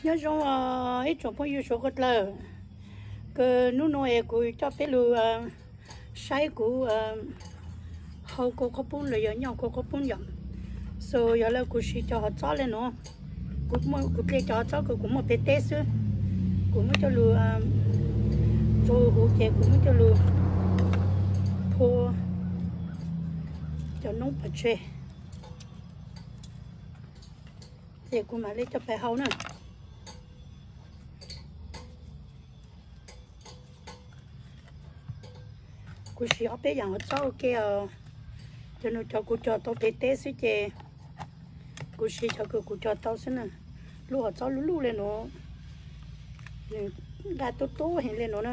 Nyob zoo os ib tsoom phooj ywg suav ko dlawg, kws hnub no es kuv coj peb lug saib kuv hau kua qhob poob los yog nyoj kua qhob poob yom. So yog lawm kuv siv cov hov txob le nuav, kuv dle cov hov txob kws kuv muaj pem teb xwb, kuv muab coj lug ntxuag huv ces kuv muab coj lug phua cov noob pov tseg, ces kuv mam le coj pais hau na. Kuv siv ob peb yaam hov txob ua ke os. Cov nws cov kuv cog tau pem teb xwb ces kuv siv cov kws kuv cog tau xwb na. Lub hov txob lub luj le nuav, nws nqaj tub tub heev le nuav na,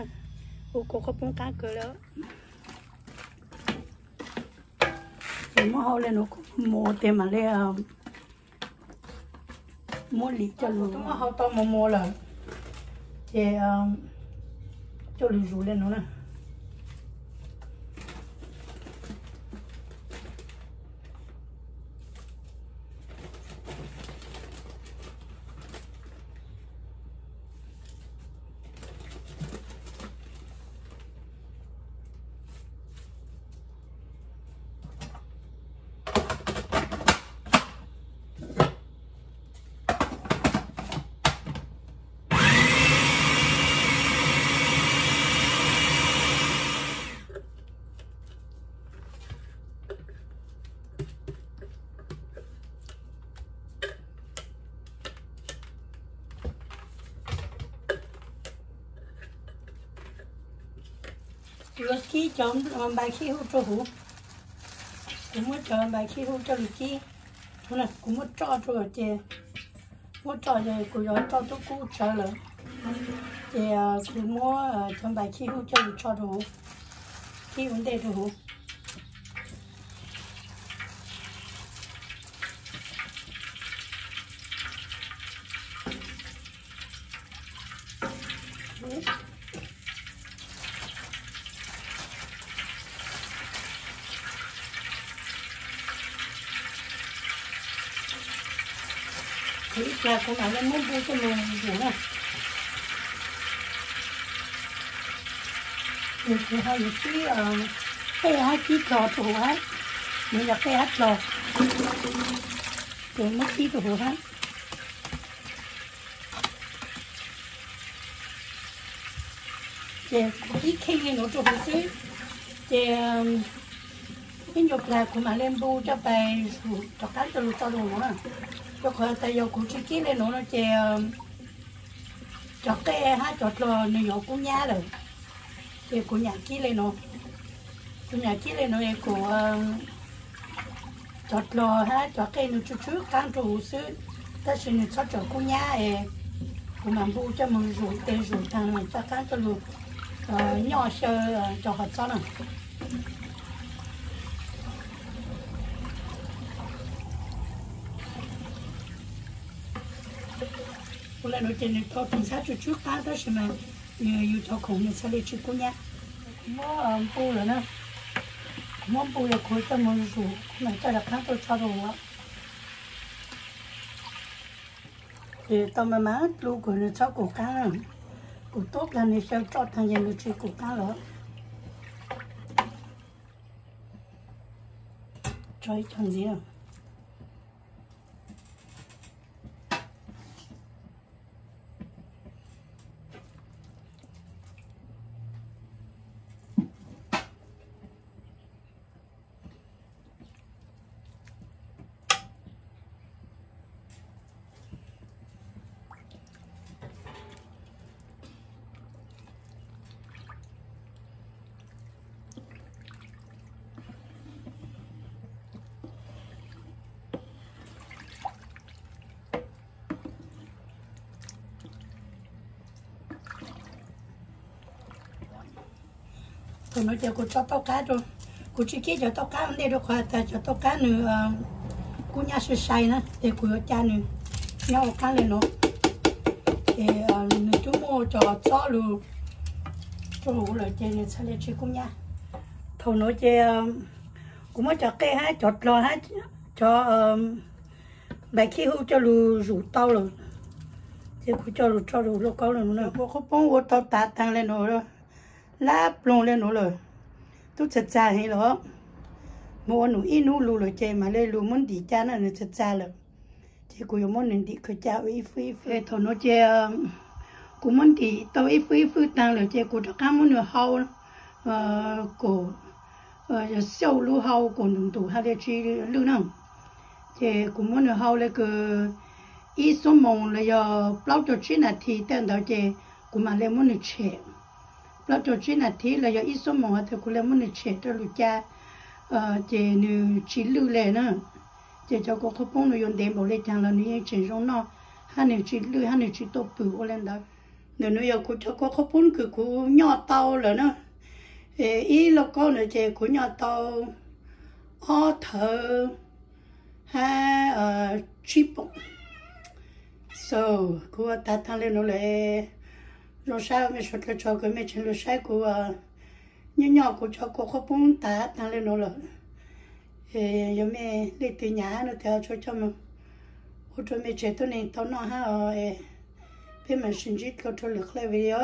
ua kua qhob poob qaab kawg le. Ces muab hau le nuav kuv mus tes mam le muab lim coj lug, muab hau tau mos mos lawm ces coj lug zuv le nuav na. Kuv yuav kib cov npais khib huj rua huv. Kuv muab cov npais khib huj coj lug kib. Kuv muab roj rua ces, muab roj ces kuv yuav roj tub kub tsawv lawm. Ces kuv muab cov npais khib huj coj lug tso rua huv, kib ua ntej rua huv. Kuv ib plag kuv mam le muab npua coj mus zus na. Ces kuv ho yuav kib qej hab kib dlog rua huv hab, nws yog qej hab dlog, ces muab kib rua huv hab. Ces kuv kib kheej le nuav rua huv xwb, ces ib nyuag plag kuv mam le npu coj pais zus rov qab coj lug tso rua huv na. Rua qhov tas yog kuv tsis kib le nuav no ces cov qej hab cov dlog nws yuav kub nyab lawm. Ces kuv nyam kib le nuav, kuv nyam kib le nuav es kuv, cov dlog hab cov qej nws tsw tsw qaab rua huv xwb, tab sis nws txhob tsawm kub nyab es kuv mam npu coj moog zus tes zus taag mam coj qaab coj lug nyoj xyaw cov qhov txob na. Ua le nuav ces nws tau tug ntxhab tsw tsw qaab tab sis mas nws yus cov khoom nws txhaj le tsis kub nyab. Kuv muab npu lawm na, kuv muab npu yog kuv coj moog zus mam coj rov qaab tuaj tso rua huv. Ces tau mas mas dlua kuas nws txhob kub qaab na. Kuv tuab plag nws xyaw roj taag ces nws tsis kub qaab lawm. Tso ib co ntxiv. Thaum nuav ces kuv tso tauj qaab rua, kuv tsis kib cov tauj qaab ua ntej rua qhov tas cov tauj qaab nws kub nyab sai sai na, ces kuv yuav ca nws nyob ua qaab le nuav, ces nws twb muaj cov txob lug rua huv lawm ces nws txhaj le tsis kub nyab. Thaum nuav ces kuv muab cov qej hab cov dlog hab cov npais khib huj coj lug zus tau lawm, Ces kuv coj los tso rau lauj kaub no na. Kua qhaub poob ua tau tav taag le nuav, lab ploog le nuav lawm, tub txag txag heev lawm. Mus ua num ib nub lug lawm ces mam le lug muab ntim ca na, nws txag txag lawm. Ces kuv yuav muab nws ntim khaws ca ua ib fwj ib fwj. Thaum nuav ces kuv muab ntim tau ib fwj ib fwj taag lawm ces kuv rov qaab muab nws hau, kuas xauj lub hau kuas ntum ntum hab le tsi lwj na. Ces kuv muab nws hau le kws ib xuab moos los yog plaub rau tsib nas this tej ntawd ces kuv mam le muab nws tshem. Plaub rau tsib nas this los yog ib xuab moos has tas kuv le muab nws tshem rau lub ca, ces nws tsi lwj le na. Ces cov kua qhaub poob nws yuav ntev npaum le caag los nws yeej tseem zoo noj, hab nws tsi lwj hab nws tsi tuaj pwm ua le ntawd. Ntawm nuav yog kuv cov kua qhaub poob kws kuv nyoj tau lawm na. Ib lauj kaub ntawd ces kuv nyoj tau ob thawv hab tsib poom. So, kuv ua tav taag le nuav lawm. Zoo sab mej suav dlawg tso kws mej tseem lug saib kuv nyoj nyoj kuv cov kua qhaub poob tav taag le nuav lawm. Yog mej leej twg nyam no tes tsuas coj moog ua rau mej tsev tuab neeg tau noj hab os. Peb mam sib ntsib dlua rau lwm qhov video.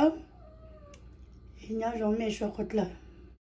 Nyob zoo mej suav dlawg.